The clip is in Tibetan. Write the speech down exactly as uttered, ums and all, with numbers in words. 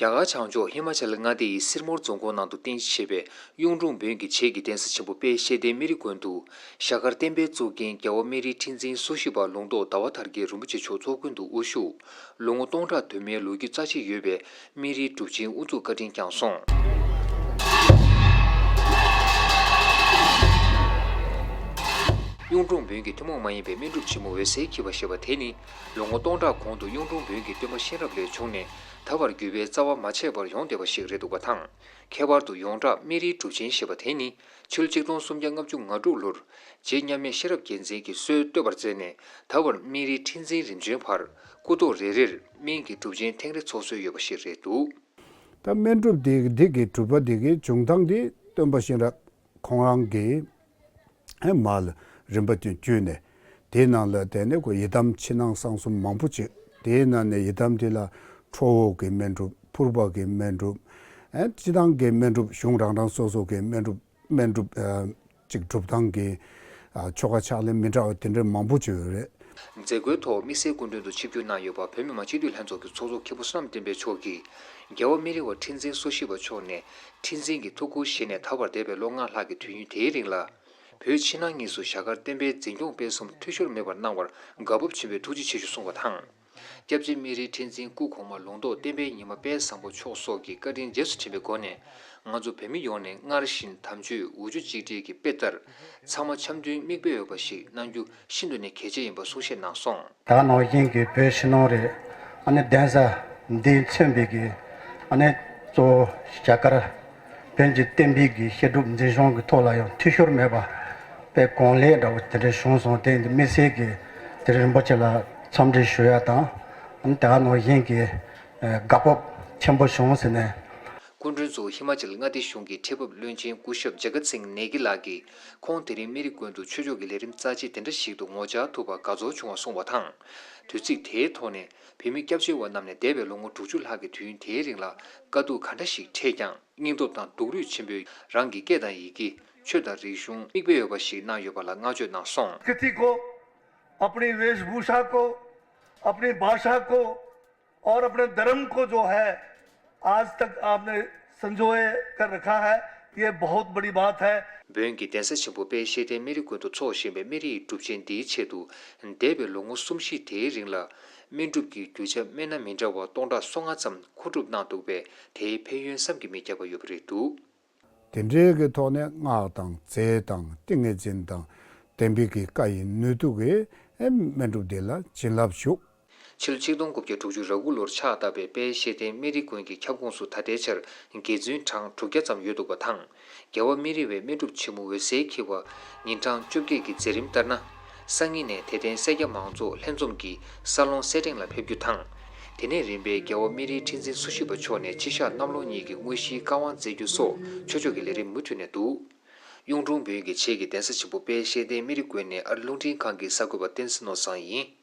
རྒྱ་གར་བྱང་ཕྱོགས་ཧི་མ་ཅལ་མངའ་སྡེ་ཡི་སིར་མོར་རྫོང་ཁོངས་ནང་དུ་རྟེན་གཞི་བྱས་པའི་གཡུང་དྲུང་བོན་གྱི་བྱེས་ཀྱི་གདན་ས་ཆེན་པོ་དཔལ་ཤེས་ལྡན་སྨན་རི་དགོན་དུ་ཞྭ་དཀར་བསྟན་པའི་གཙུག་རྒྱན་རྒྱལ་བ་སྨན་རིའི་ཁྲི་འཛིན་སོ་བཞི་པ་ལུང་རྟོགས་ཟླ་བ་དར་རྒྱས་རིན་པོ་ཆེ་མཆོག་ཚོགས་མགོན་དུ་དབུ་བཞུགས། ལོ་ངོ་སྟོང་ཕྲག་དུ་མའི་ལོ་རྒྱུས་རྩ་ཆེ་ཡོད་པའི་སྨན་རིའི་གྲུབ་ཆེན་དབུ་འཛུགས་བཀའ་དྲིན་བསྐྱངས་སོང་། གཡུང་དྲུང་བོན་གྱི་ཐུན་མོང་མ་ཡིན་པའི་སྨན་སྒྲུབ་ཆེན་མོ་འོད་གསལ་འཁྱིལ་བ་ཞེས་པ་དེ་ནི། ལོ་ངོ་སྟོང་ཕྲག་གོང་དུ་གཡུང་དྲུང་བོན་གྱི་སྟོན་པ་གཤེན་རབ་ལས་བྱུང་ནས། ད་བར་བརྒྱུད་པའི་རྩ་བ་མ་ཆད་པར་ཡོང་བསྡད་པ་ཞིག་རེད་འདུག་པ་དང་། ཁྱད་པར་དུ་ཡོངས་གྲགས་སྨན་རིའི་གྲུབ་ཆེན་ཞེས་པ་དེ་ནི། ཕྱི་ལོ་ཆིག་སྟོང་སུམ་བརྒྱ་ལྔ་བཅུ་ང་དྲུག་ལོར། རྗེ་མཉམ་མེད་ཤེས་རབ་རྒྱལ་མཚན་གྱིས་སྲོལ་བཏོད་པར་མཛད་ནས། ད་བར་སྨན་རིའི་ཁྲི་འཛིན་རིམ་བྱོན་བར། སྐུ་ཐོག་རེ་རེར་སྨན་གྱི་གྲུབ་ཆེན་ཐེངས་རེ་ཚོགས་སྲོལ་ཡོད་པ་ཞིག་རེད་འདུག། ད་སྨན་སྒྲུབ་འདི་འདི་གི་གྲུབ་པ་འདི་གི་བྱུང་སྟངས་འདི་སྟོན་པ་གཤེན་རབ་ཁོང་རང་གི་ཨེ་མར་ལ་རིམ་པ་བྱས་བརྒྱུད་ནས། དེའི་ནང་ལ་དེ་ནས་ཁོ་ཡི་དམ་ཕྱི་ནང་གསང་གསུམ་མང་པོ་ཅིག། དེའི་ནང་ནས་ཡི་དམ་དེ་ལ་ཁྲོ་བོ་གི་སྨན་སྒྲུབ། ཕུར་པ་གི་སྨན་སྒྲུབ། ཨེ་སྤྱི་བཏང་གི་སྨན་སྒྲུབ། གཞུང་རང་རང་སོ་སོ་གི་སྨན་སྒྲུབ། སྨན་སྒྲུབ་ཨ་ཅིག་སྒྲུབ་སྟངས་ཀྱི་ཨ་ཆོ་ག་ཕྱག་ལེན་མི་འདྲ་བ་དེ་འདྲ་མང་པོ་ཅིག་ཡོད་རེད། མཛད་སྒོའི་ཐོག་དམིགས་བསལ་སྐུ་མགྲོན་དུ་ཆིབས་བསྒྱུར་གནང་ཡོད་པ་བོད་མི་མང་སྤྱི་འཐུས་ལྷན་ཚོགས་ཀྱི་ཚོགས་གཙོ་མཁན་པོ་བསོད་ནམས་བསྟན་འཕེལ་མཆོག་གིས། རྒྱལ་བ་སྨན་རི་བ་ཁྲི་འཛིན་སོ་བཞི་པ་མཆོག་ནས་ཁྲི་འཛིན་གྱི་ཐུགས་ཁུར་བཞེས་ནས་ད་བར་འདས་པའི་ལོ་ལྔ་ལྷག་གི་དུས་ཡུན་དེའི་རིང་ལ། བོད་ཕྱི་ནང་གཉིས་སུ་ཞྭ་དཀར་བསྟན་པའི་འཛིན་སྐྱོང་སྤེལ་གསུམ་འཐུས་ཤོར་མེད་པར་གནང་བར་དགའ་སྤོབས་ཆེན་པོས་ཐུགས་རྗེ་ཆེ་ཞུ་གསུངས་པ་དང་། སྐྱབས་རྗེ་སྨན་རིའི་ཁྲི་འཛིན་སྐུ་གོང་མ་ལུང་རྟོགས་བསྟན་པའི་ཉི་མ་དཔལ་བཟང་པོ་མཆོག་སོགས་ཀྱི་བཀའ་དྲིན་རྗེས་སུ་དྲན་པའི་སྒོ་ནས། ང་ཚོ་བོད་མི་ཡོངས་ནས་སྔར་བཞིན་དམ་ཆོས་འུ་ཚོ་གཅིག་སྒྲིལ་གྱི་དཔེ་ལྟར། ཚང་མ་འཆམ་མཐུན་མིག་དཔེ་འོས་པ་ཞིག་གནང་རྒྱུ་ཤིན་ཏུ་ནས་གལ་ཆེ་ཡིན་པ་གསུང་བཤད་གནང་སོང་། ད་ནང་བཞིན་གྱི་བོད་ཕྱི་ནང་རེད། ཨ་ནི་གདན་ས་འདིས་མཚོན་པའི་གི་ཨ་ནི་གཙོ་བོ་ཞྭ་དཀར་བོན་གྱི་བསྟན་པའི་གི་བཤད་སྒྲུབ་འཛིན་སྐྱོང་གི་ཐོག་ལ་ཡང་འཐུས་ཤོར་མེད་པ་དཔེ་གང་ལེགས་འདྲ་བོ་དེ་འདྲ་བྱུང་སོང་། དེ་འདི་དམིགས་བསལ་གྱི་དེ་རིན་པོ་ཆེ་ལ་འཚམས་འདྲི་ཞུ་ཡ་དང་། ཨ་ནི་ད་ནང་བཞིན་གྱི་དགའ་སྤོབས་ཆེན་པོ་བྱུང་ཟེར་ནས། སྐུ་མགྲོན་ཚོ་ཧི་མ་ཅལ་མངའ་སྡེ་གཞུང་གི་ཁྲི་འབབ་བློན་ཆེན་སྐུ་ཞབས་ཇ་ག་ཚིང་ནེ་གི་ལགས་ཀྱིས་ཁོང་དེ་རིང་སྨན་རི་དགོན་དུ་ཆོས་ཕྱོགས་ཀྱི་ལས་རིམ་རྩ་ཆེ་དེ་འདྲ་ཞིག་ཏུ་ངོ་བཅར་ཐུབ་པར་དགའ་ཚོར་བྱུང་བ་གསུངས་པ་དང་། དུས་ཚིགས་དེའི་ཐོག་ནས་བོད་མི་སྐྱབས་བཅོལ་བ་རྣམས་ནས་འདས་པའི་ལོ་ངོ་དྲུག་ཅུ་ལྷག་གི་དུས་ཡུན་དེའི་རིང་ལ་དཀའ་སྡུག་ག་འདྲ་ཞིག་འཕྲད་ཀྱང་། སྙིང་སྟོབས་དང་སྡུག་རུས་ཆེན་པོས་རང་གི་སྐད་དང་ཡི་གེ། ཆོས་དང་རིག་གཞུང་མིག་དཔེ་འོས་པ་ཞིག་གནང་ཡོད་པ་ལ་བསྔགས་བརྗོད་གནང་སོང་། स्थिति को, अपनी वेशभूषा को, अपनी भाषा को और अपने धर्म को जो है, आज तक आपने संजोए कर रखा है, ये बहुत बड़ी बात है। བོན་གྱི་གདན་ས་ཆེན་པོ་དཔལ་ཤེས་ལྡན་སྨན་རི་དགོན་དུ་འཚོགས་བཞིན་པའི་སྨན་རིའི་གྲུབ་ཆེན་འདིའི་ཆེད་དུ། འདས་པའི་ལོ་ངོ་གསུམ་བཞི་དེའི་རིང་ལ། སྨན་སྒྲུབ་ཀྱི་རྒྱུ་ཆ་སྨན་སྣ་མི་འདྲ་བ་སྟོང་ཕྲག་སོ་ལྔ་ཙམ་མཁོ་སྒྲུབ་གནང་འདུག་པས། དེའི་ཕན་ཡོན་བསམ་གྱིས་མི་ཁྱབ་པ་ཡོད་པ་རེད་འདུག། དེ་འདྲའི་གི་ཐོག་ནས་སྔགས་དང་རྫས་དང་ཏིང་ངེ་འཛིན་དང་བདེན་པའི་གི་བཀའ་ཡི་ནུས་མཐུ་གིས་ཨེ་སྨན་སྒྲུབ་འདི་ལ་བྱིན་རླབས་ཞུགས། ཕྱི་ལོ་ཆིག་སྟོང་དགུ་བརྒྱ་དྲུག་ཅུ་རེ་དགུ་ལོར་ཕྱག་བཏབ་པའི་དཔལ་ཤེས་ལྡན་སྨན་རི་དགོན་གྱི་ཁྱབ་ཁོངས་སུ་ད་ལྟའི་ཆར་དགེ་བཙུན་གྲངས་དྲུག་བརྒྱ་ཙམ་ཡོད་འདུག་པ་དང་། རྒྱལ་བ་སྨན་རི་བའི་སྨན་སྒྲུབ་ཆེན་མོ་འོད་གསལ་འཁྱིལ་བ། ཉིན་གྲངས་བཅོ་བརྒྱད་ཀྱི་མཛད་རིམ་ལྟར་ན། སང་ཉིན་ནས་དད་ལྡན་སེར་སྐྱ་མང་ཚོགས་ལྷན་འཛོམས་ཀྱིས་ས་ལོང་སེར་ཕྲེང་ལ་ཕེབས་རྒྱུ་དང་། དེ་ནས་རིམ་པས་རྒྱལ་བ་སྨན་རིའི་ཁྲི་འཛིན་སོ་བཞི་པ་མཆོག་ནས་སྤྱི་བཤགས་གནམ་ལོ་གཉིས་ཀྱི་དངོས་གཞིའི་བཀའ་དབང་སྩལ་རྒྱུ་སོགས་ཆོས་ཕྱོགས་ཀྱི་ལས་རིམ་མུ་མཐུད་ནས་འདུག། གཡུང་དྲུང་བོན་གྱི་བྱེས་ཀྱི་གདན་ས་ཆེན་པོ་དཔལ་ཤེས་ལྡན་སྨན་རི་དགོན་ནས་ཨ་རི་རླུང་འཕྲིན་ཁང་གི་གསར་འགོད་པ་བསྟན་འཛིན་ནོར་བཟང་ཡིན།